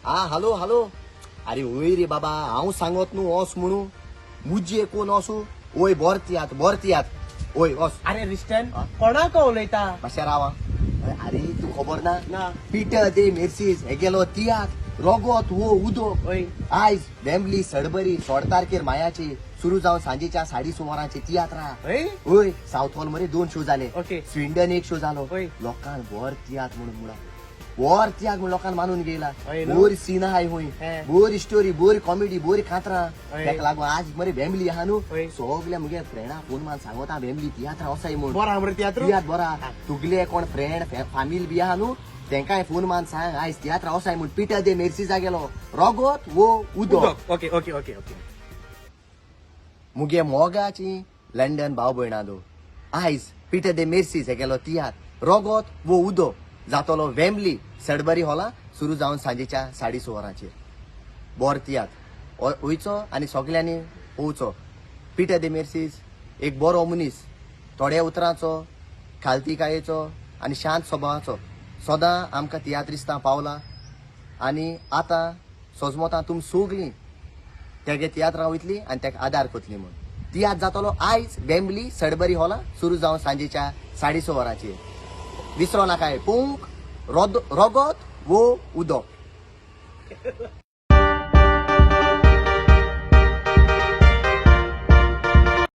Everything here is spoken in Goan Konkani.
आ हालो हालो. अरे वय रे बाबा, हांव सांगत न्हू ओस म्हणू, मुजे कोण ओसू. वय बोर तियात्र, बोर तियात्र, वय ओस. अरे रिस्टन, कोणाक उलयता? मातशें रावा. अरे तूं खबर ना? ना. पिटर दे मेर्सीस हेगेलो तियात्र रोगोत वो उदक वय. आयज वेम्बली सडबरी 16 तारखेर मायाची सुरू जावन सांजेच्या 6:30 वरांची तियात्रा. हय? वय, सावथ हॉल मरे 2 शो जाले. ओके. स्विंडन 1 शो जालो. हय. लोकांक बोर तियात्र म्हणून मुळा बोर तियात्र म्हूण लोकांक मानून गेला. हय न्हू? बोर सीन आहाय हुंय, हे. बोर स्टोरी, बोर कॉमेडी, बोर खात्रां. हय. तेका लागून आज मरे वेम्बली आहा न्हू, हय. सगळे मुगे फ्रेंडा फोन मारून सांगता वेम्बली तियात्रा वसाय म्हूण. बरो आहा मरे तियात्र. तियात्र बरा. तुगले कोण फ्रेंड फामील बी आहा न्हू, तेंकाय फोन मान सांग आयज तियात्रा वसाय म्हूण. पिटर दे मेर्सीजा गेलो रोगोत वो उदक. Okay okay okay okay. मुगे मोगाची लंडन भाव भयणांनो, आयज पिटर दे मेर्सीस हेगेलो तियात्र रोगोत वो उदक जातलो वेम्बली सडबरी हॉला सुरू जावन सांजेच्या 6:30 वरांचेर. बोर तियात्र, वयचो आनी सगल्यांनी पळोवचो. पिटर दे मेर्सीस एक बरो मनीस, थोड्या उतरांचो, खालतीकायेचो आनी शांत स्वभावाचो. सदां आमकां तियात्रिस्तां पावला आनी आतां सोजमोतां तुम सगलीं तेगे तियात्रां वयतली आनी तेका आदार करतली म्हूण. तियात्र जातलो आयज वेम्बली सडबरी हॉला सुरू जावन सांजेच्या 6:30 वरांचेर. विसरो नाकाय पोवंक रोगोत वो उदक.